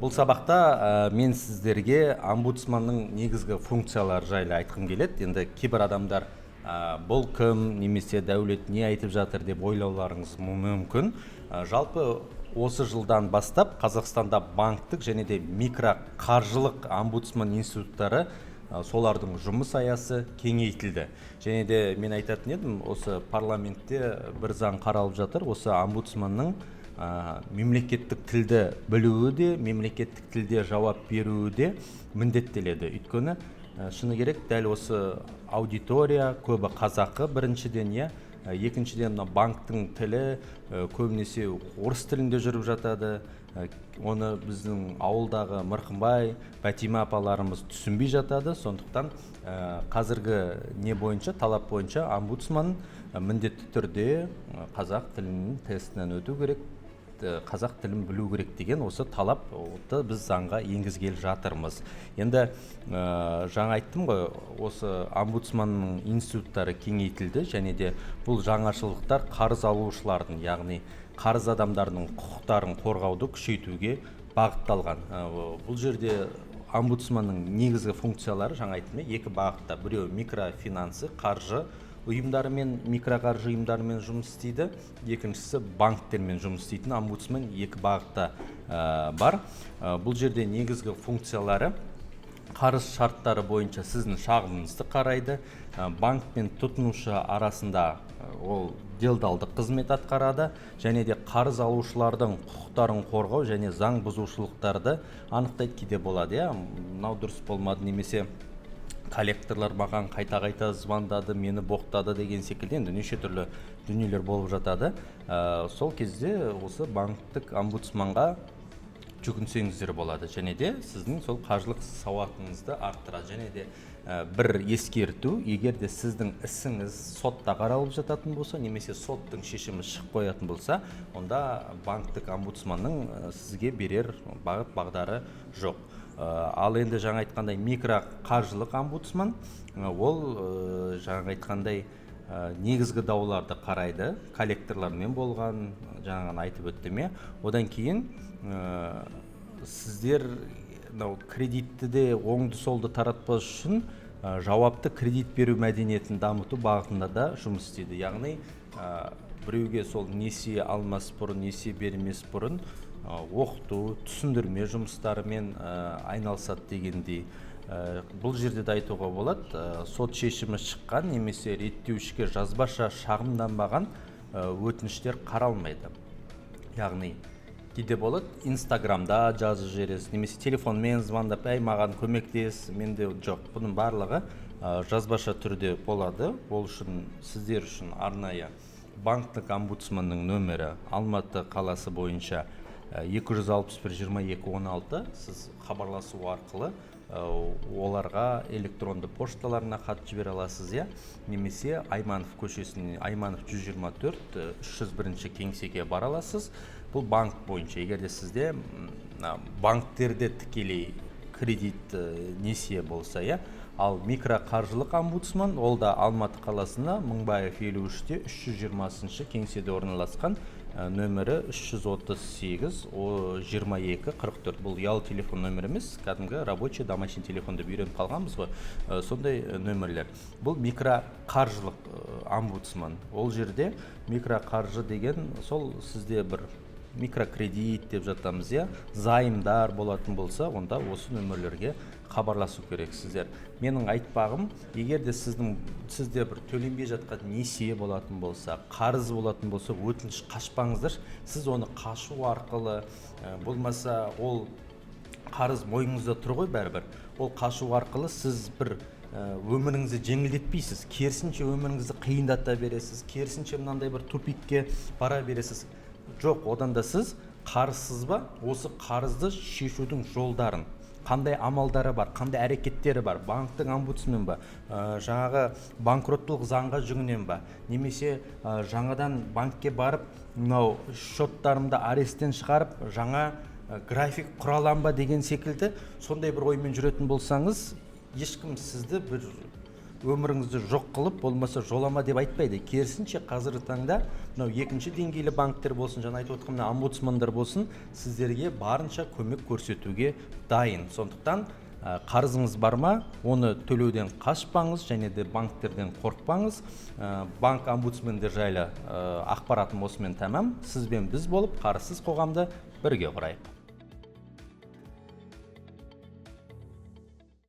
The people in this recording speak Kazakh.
Бұл сабақта мен сіздерге омбудсманның негізгі функциялары жайлы айтқым келеді. Енді кейбір адамдар бұл кім немесе Дәулет не айтып жатыр деп ойлауларыңыз мүмкін. Жалпы осы жылдан бастап Қазақстанда банктік және де микроқаржылық омбудсман институттары, солардың жұмыс аясы кеңейтілді. Және де мен айтатын едім, осы парламентте бір заң қаралып жатыр, осы омбудсманның мемлекеттік тілді білуі де, мемлекеттік тілде жауап беруі де міндеттеледі. Өйткені шыны керек, дәл осы аудитория көбі қазақы біріншіден, иә, екіншіден, мына банктің тілі көбінесе орыс тілінде жүріп жатады. Оны біздің ауылдағы Мырқымбай, Бәтима апаларымыз түсінбей жатады. Сондықтан қазіргі не бойынша, талап бойынша омбудсман міндетті түрде қазақ тілінің тестінен өту керек, қазақ тілін білу керек деген осы талапты біз заңға енгізгелі жатырмыз. Енді жаңа айттым ғой, осы омбудсманның институттары кеңейтілді және де бұл жаңашылдықтар қарыз алушылардың, яғни қарыз адамдардың құқықтарын қорғауды күшейтуге бағытталған. Бұл жерде омбудсманның негізгі функциялары, жаңа айттым, екі бағытта: біреуі микрофинансы, қаржы ұйымдарымен, микроқаржы ұйымдарымен жұмыс істейді, екіншісі банктермен жұмыс істейтін омбудсмен. Екі бағытта бар. Бұл жерде негізгі функциялары: қарыз шарттары бойынша сіздің шағымыңызды қарайды, банк пен тұтынушы арасында ол делдалдық қызмет атқарады және де қарыз алушылардың құқықтарын қорғау және заң бұзушылықтарды анықтайды. Кейде болады, иә, мынау дұрыс болмады немесе коллекторлар маған қайта-қайта звондады, мені боқтады деген секілді, енді неше түрлі дүниелер болып жатады. Сол кезде осы банктік омбудсманға жүгінсеңіздер болады және де сіздің сол қаржылық сауатыңызды арттырады. Және де бір ескерту: егер де сіздің ісіңіз сотта қаралып жататын болса немесе соттың шешімі шығып қоятын болса, онда банктік омбудсманның сізге берер бағыт бағдары жоқ. Ал енді жаңа айтқандай, микроқаржылық омбудсман, ол жаңа айтқандай, негізгі дауларды қарайды, коллекторлармен болған, жаңа ғана айтып өттім, иә. Одан кейін сіздер мынау кредитті де оңды солды таратпас үшін жауапты кредит беру мәдениетін дамыту бағытында да жұмыс істейді. Яғни біреуге сол несие алмас бұрын, несие бермес бұрын оқыту, түсіндірме жұмыстарымен айналысады дегендей. Бұл жерде де айтуға болады, сот шешімі шыққан немесе реттеушіге жазбаша шағымданбаған өтініштер қаралмайды. Яғни кейде болады, Инстаграмда жазып жібересіз немесе телефонмен звондап: «Әй, маған көмектес», менде жоқ. Бұның барлығы жазбаша түрде болады. Ол үшін сіздер үшін арнайы банктік омбудсманның нөмірі Алматы қаласы бойынша 261 22 16. Сіз хабарласу арқылы оларға электронды пошталарына хат жібере аласыз, иә, немесе Айманов көшесіне, Айманов 124, 301 кеңсеге бара аласыз. Бұл банк бойынша. Егер де сізде мына банктерде тікелей кредит, несие болса, иә. Ал микроқаржылық омбудсман, ол да Алматы қаласында, Мыңбаев 53-те, 320 кеңседе орналасқан, нөмірі 338 22 44. Бұл ұялы телефон нөмірі емес, кәдімгі рабочий, домашний телефон деп үйреніп қалғанбыз ғой, сондай нөмірлер. Бұл микроқаржылық омбудсман. Ол жерде микроқаржы деген сол сізде бір микрокредит деп жатамыз, иә, займдар болатын болса, онда осы нөмірлерге хабарласу керексіздер. Менің айтпағым, егер де сізде бір төленбей жатқан несие болатын болса, қарыз болатын болса, өтініш, қашпаңыздаршы. Сіз оны қашу арқылы, болмаса ол қарыз мойныңызда тұр ғой бәрібір, ол қашу арқылы сіз бір өміріңізді жеңілдетпейсіз, керісінше өміріңізді қиындата бересіз, керісінше мынандай бір тупикке бара бересіз. Жоқ, одан да сіз қарызсыз ба, осы қарызды шешудің жолдарын, қандай амалдары бар, қандай әрекеттері бар, банктің омбудсмен ба, жаңағы банкроттылық заңға жүгінемін ба немесе жаңадан банкке барып, мынау счеттарымды аресттен шығарып, жаңа график құра аламын ба деген секілді, сондай бір оймен жүретін болсаңыз, ешкім сізді бір Өміріңізді жоқ қылып, болмаса жолама деп айтпайды. Керісінше, қазіргі таңда мынау екінші деңгейлі банктер болсын, жаңа айтып отқан мына омбудсмандар болсын, сіздерге барынша көмек көрсетуге дайын. Сондықтан қарызыңыз бар ма, оны төлеуден қашпаңыз және де банктерден қорықпаңыз. Банк омбудсмендер жайлы ақпаратым осымен тәмам. Сізбен біз болып, қарызсыз қоғамды бірге құрайық.